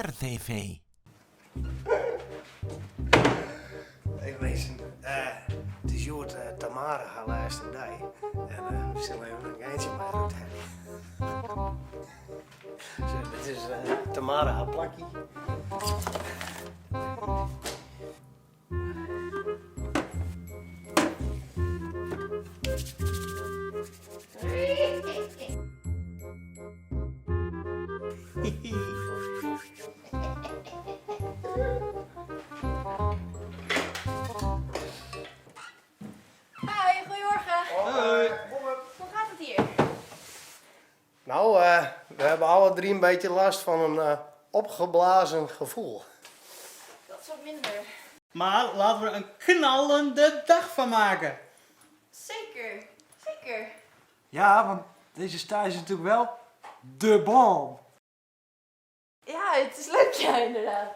Stjer TV. Hey minsken, it is hjoed Tamara har lêste dei en we sille even in geintsje mei har úthelje. Zo, dit is Tamara har plakje. Hi, goedemorgen. Hoi. Hoe gaat het hier? Nou, we hebben alle drie een beetje last van een opgeblazen gevoel. Dat is wat minder. Maar laten we er een knallende dag van maken. Zeker, zeker. Ja, want deze stage is natuurlijk wel de bom. Ja, het is leuk, ja, inderdaad.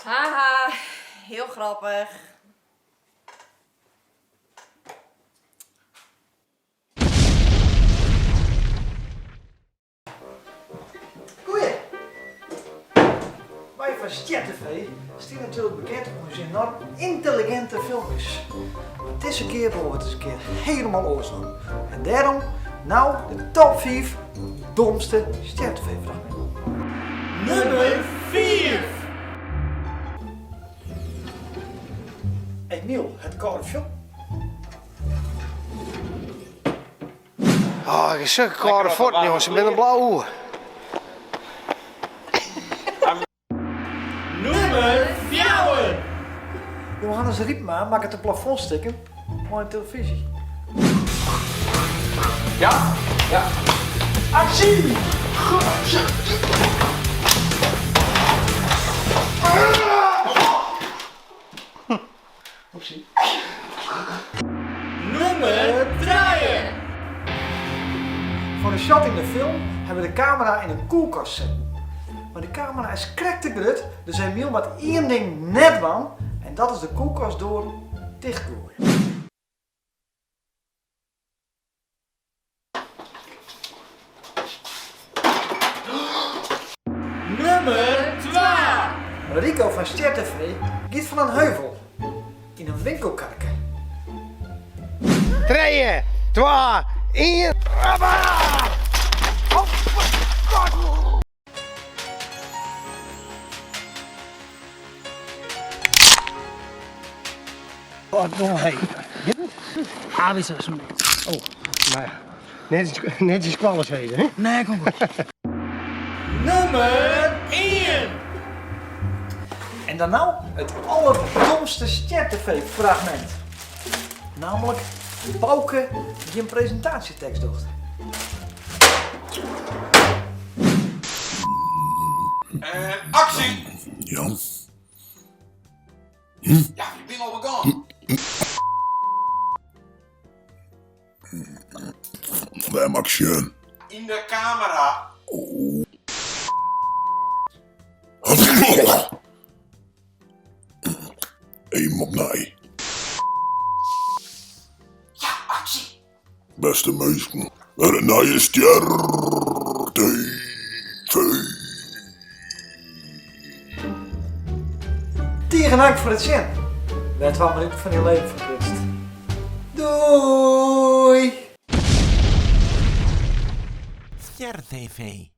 Haha, heel grappig. Goeie! Wy fan Stjer TV stean natuerlik bekend om ús enorm yntelliginte filmkes. Mar dizze kear wolle we it ris in kear helemaal oars dwaan. En dêrom no de top 5 domste Stjer TV fragminten. Nummer 5! Emiel, het korfje. Oh, ik heb zulke kâlde fuotten, jongens. Ik bin in blau oer. Nûmer fjouwer! Johannes Rypma makket it plafond stikken mei in telefyzje. Ja, ja. Aksje! Oepsie. Nûmer trije! Foar in shot yn de film hawwe we de kamera yn in koelkast setten. Mar de kamera is krekt te grut, dus Emiel moat ien ding net dwaan en dat is de koelkastdoar tichtgoaie. Nummer twa! Rico fan Stjer TV giet fan in heuvel yn in winkelkarke. Trije, twa, ien, hoppa! Oh, nee. Ah, wist je, Oh, nou ja. Net is skoalle hè? Nee, kom goed. Nummer 1! En dan nou it allerdomste Stjer TV fragmint. Namelijk Bauke dy't in presintaasjetekst docht. En aksje! Jan. Ja, ik bin al begûn. Wêr moat ik sjen? Yn de kamera. Even opnij. Ja, aksje! Bêste minsken, wer in nije Stjer TV. Tige dank foar it sjen. Wer twa minuten fan dyn leven ferprutst. Doei! Stjer TV.